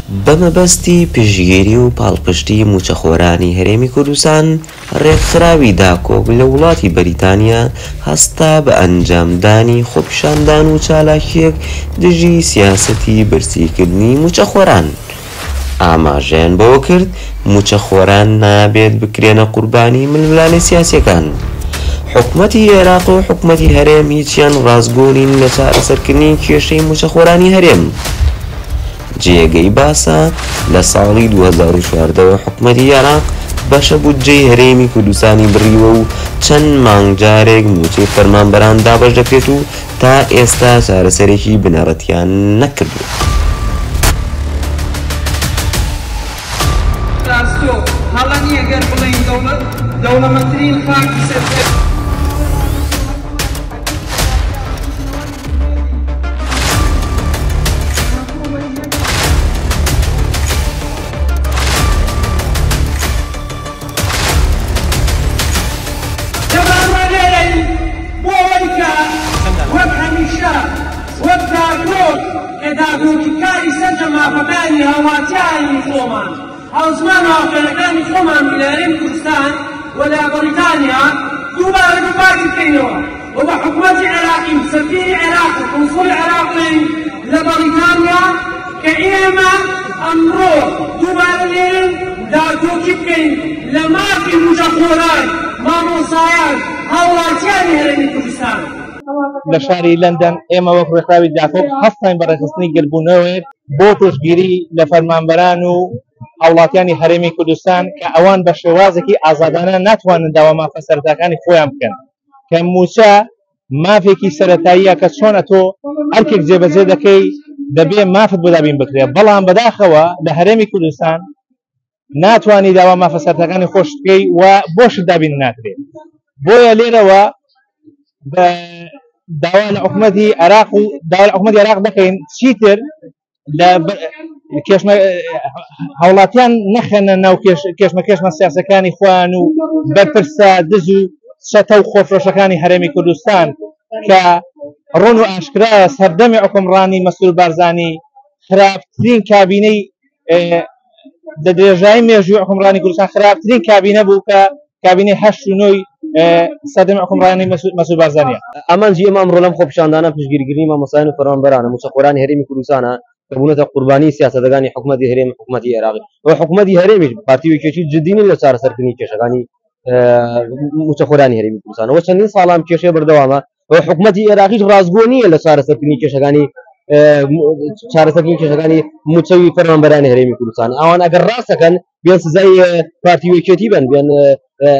بەمەبەستی پشتگیری و پاڵپشتی مووچەخۆرانی هەرێمی کوردستان، ڕێکخراوی داکۆک لە وڵاتی بەریتانیا هەستا بە ئەنجامدانی خۆپیشاندان و چالاکییەک دژی سیاسەتی برسیکردنی مووچەخۆران. ئاماژەیان بەوە کرد، مووچەخۆران نابێت بکرێنە قوربانی ململانێ سیاسییەکان. حکومەتی عێراق و حکومەتی هەرێم هیچیان ڕاستگۆ نین لە چارەسەرکردنی کێشەی مووچەخۆرانی هەرێم. جێگەی باسە، لە ساڵی 2014 وە حکومەتی عێراق بەشە بودجەی هەرێمی کوردستانی بڕیوە و چەند مانگ جارێک مووچەی فەرمانبەران دابەش دەکرێت و تا ئێستا چارەسەرێکی بنەڕەتیان نەکردووە. راستۆ، هەڵە نییە گەر بڵێین دەوڵەت دەوڵەمەندترین خاکی سەر زەوی. دەمانوە لێرەین بۆ ئەوەی کە وەک هەمیشە وەک داکۆک کە داکۆکیکاری سەرجەم مافەکانی هاوڵاتیانی خۆمان هاوزمان و هاوخوێنەکانی خۆمان بین لە هەرێمی کوردستان و لە بەڕیتانیا دووبارە دووپاتی بکەینەوە و بە حکومەتی عێراقی و سەفیری عێراق و کونسوڵی عێراق بڵێین لە بەڕیتانیا کە ئێمە ئەمڕۆ دووبارە لێرەین داکۆکی بکەین لە مافی مووچەخۆران، مامۆستایان، هاوڵاتیانی هەرێمی کوردستان. لە شاری لەندەن ئێمە وەک ڕێکخراوی داکۆک هەستاین بە ڕێکخستنی گردبوونەوەیەک بۆ پشتگیری لە فەرمانبەران و هاوڵاتیانی هەرێمی کوردستان کە ئەوان بە شێوازێکی ئازادانە ناتوانن داوا مافە سەرەتاکانی خۆیان بکەن کە مووچە مافێکی سەرەتاییە کە چۆن ئەتۆ ئەرکێک جێبەجێ دەکەی دەبێ مافت بۆ دابین بکرێت بەڵام بەداخەوە لە هەرێمی کوردستان ناتوانی داوا مافە سەرەتاکانی خۆشت بکەی و بۆشت دابین ناکرێت بۆیە لێرەوە بە داوا لە حکومەتی عێراق و داوا لە حکومەتی عێراق دەکەین چیتر لە کێشمە هاوڵاتیان نەخەنە ناو کێشمەکێشمە سیاسەکانی خۆیان و بەرپرسە دز و چەتە و خۆفرۆشەکانی هەرێمی کوردستان کە ڕوون و ئاشکرایە سەردەمی حکومڕانی مەسرور بارزانی خراپترین کابینەی لە درێژایی مێژووی حکومڕانی کوردستان خراپترین کابینە بوو کە کابینەی هەشت و نۆی سەردەمی حکومڕانی مەسرور بارزانیە. ئامانجی ئێمە ئەمڕۆ لەم خۆپیشاندانە پشتگیریکردنی مامۆستایان و فەرمانبەرانە، مووچەخۆرانی هەرێمی کوردستانە کە بوونەتە قوربانیی سیاسەتەکانی حکومەتی هەرێم و حکومەتی عێراقی و حکومەتی هەرێمیش پارتی و یەکێتی جددی نین لە چارەسەرکردنی کێشەکانی مووچەخۆرانی هەرێمی کوردستان و چەندین ساڵە ئەم کێشەیە بەردەوامە و حکومەتی عێراقیش ڕاستگۆ نییە لە چارەسەرکردنی کێشەکانی چارەسەرکردنی کێشەکانی مووچەی فەرمانبەرانی هەرێمی کوردستان ئەوان ئەگەر ڕاستەکەن بێن سزای پارتی و یەکێتی بن بێن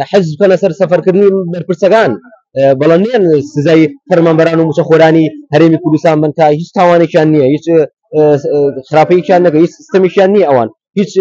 حەز بکەنە سەر سەفەرکردنی بەرپرسەکان بەڵام نیان سزای فەرمانبەران و مووچەخۆرانی هەرێمی کوردستان بن کە هیچ تاوانێکیان نییە هیچ خراپەیەکیان نەکە هیچ سیستەمێکیان نییە ئەوان هیچ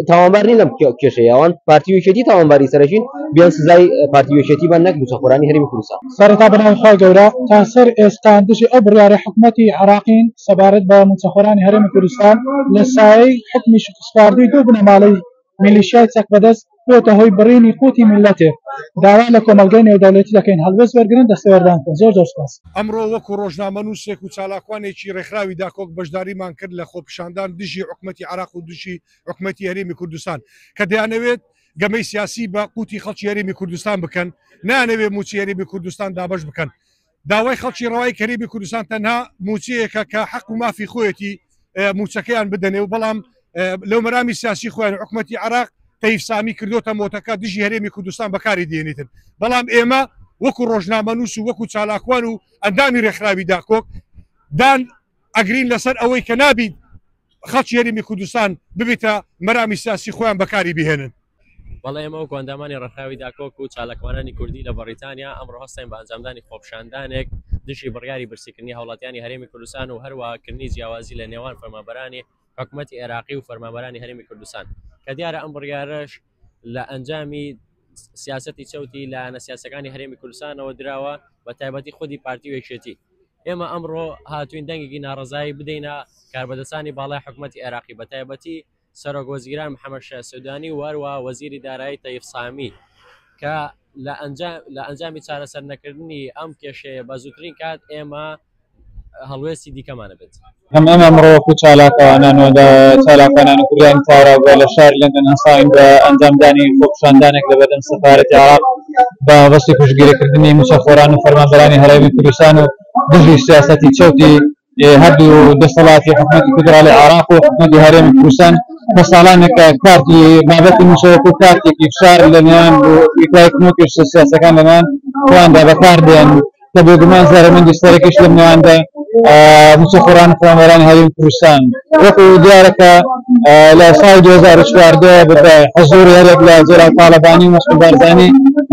تاوانبار نین لەم کێشەیە ئەوان پارتی و یەکێتی تاوانباری سەرەکین بێن سزای پارتی و یەکێتی بن نەک مووچەخۆرانی هەرێمی کوردستان. سەرەتا بەناوی خوای گەورە تا سەر ئێستا دژی ئەو بڕیارەی حکومەتی عێراقین سەبارەت بە مووچەخۆرانی هەرێمی کوردستان لە سایەی حوکمی شکستخواردووی دوو بنەماڵەی میلیشیای چەکبەدەست بووەتە هۆی بڕینی قوتی میللەتێک، داوا لە کۆمەڵگەی نێودەوڵەتی دەکەین هەڵوێست وەرگرن دەستێوەردان بکەن. زۆر زۆر سوپاس. ئەمڕۆ وەکو ڕۆژنامەنووسێک و چالاکوانێکی ڕێکخراوی داکۆک بەشداریمان کرد لە خۆپیشاندان دژی حکومەتی عێراق و دژی حکومەتی هەرێمی کوردستان کە دەیانەوێت گەمەی سیاسی بە قوتی خەڵکی هەرێمی کوردستان بکەن، نایانەوێت مووچەی هەرێمی کوردستان دابەش بکەن. داوای خەڵکی ڕەوای کەریمی کوردستان تەنها مووچەیەکە کە حەق و مافی خۆیەتی مووچەکەیان بدەنێ و بەڵام لەو مەرامی سیاسی خۆیان حکومەتی عراق تەیف سامی کردوتە مۆتەکە دژی هەرێمی کوردستان بەکاری دێنیتن بەڵام ئێمە وەکو ڕۆژنامەنووس و وەکو چالاکوان و ئەندامی ڕێکخراوی داکۆک دان ئەگرین لەسەر ئەوەی کە نابیت خەڵکی هەرێمی کوردستان ببیتە مەرامی سیاسی خۆیان بەکاری بهێنن. بەڵێ ئێمە وەکو ئەندامانی ڕێکخراوی داکۆک و چالاکوانانی کوردی لە بەڕیتانیا ئەمڕۆ هەستاین بە ئەنجامدانی خۆپیشاندانێک دژی بڕیاری برسیکردنی هاوڵاتیانی هەرێمی کوردستان و هەروەها کردنی جیاوازی لە نێوان فەرمانبەرانی حکومەتی عێراقی و فەرمانبەرانی هەرێمی کوردستان کە دیارە ئەم بڕیارەش لە ئەنجامی سیاسەتی چەوتی لایەنە سیاسەکانی هەرێمی کوردستانەوە دراوە بە تایبەتی خودی پارتی و یەکێتی ئێمە ئەمڕۆ هاتوین دەنگێکی ناڕەزایی بدەینە کاربەدەستانی باڵای حکومەتی عێراقی بە تایبەتی سەرۆک وەزیران محەمەد شیاع سودانی و هەروەها وەزیری دارایی تەیف سامی کە لە ئەنجام لە ئەنجامی چارەسەر نەکردنی ئەم کێشەیە بە زووترین کات ئێمە هەڵوێستی دیکەمانە بێت. هەم ئێمە ئەمڕۆ وەکو چالاکوانان و چالاکوانان و کوردانی تاراوگە لە شاری لەندەن هەستاوین بە ئەنجامدانی خۆپیشاندانێک لە بەردەم سەفارەتی عێراق بە مەبەستی پشتگیریکردنی مووچەخۆران و فەرمانبەرانی هەرێمی کوردستان و دژی سیاسەتی چەوتی هەردوو دەسەڵاتی حکومەتی فیدراڵی عێراق و حکومەتی هەرێمی کوردستان کە ساڵانێکە کارتی بابەتی مووچە وەکو کارتێکی فشار لە نێوان کۆکردنەوە سیاسەکان لە نێوان خۆیاندا بەکاردێن کە بێگومان زەرەرمەندی سەرەکیش لەم نێواندا مووچەخۆران و فەرمانبەرانی هەرێمی کوردستان. وەکو دیارە کە لە ساڵی 2014 بە حزوری هەریەک لە جەلال تاڵەبانی و مەسعود بارزانی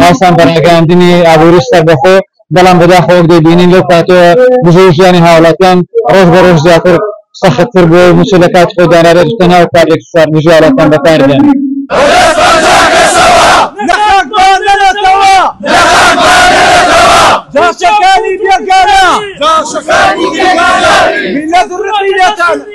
هەستان بە ڕاگەیاندنی ئابووری سەربەخۆ، بەڵام بەداخەوە وەک دەیبینین لەو کاتەوە بژێوی ژیانی هاوڵاتیان ڕۆژ بە ڕۆژ زیاتر سەختتر بووە و مووچە لە کاتی خۆی دانارێت و تەنها وەک کارتێکی فشار دژی هاوڵاتیان بەکاردێن. جاشەکانی بێگانە میللەت ڕقی لێتانە.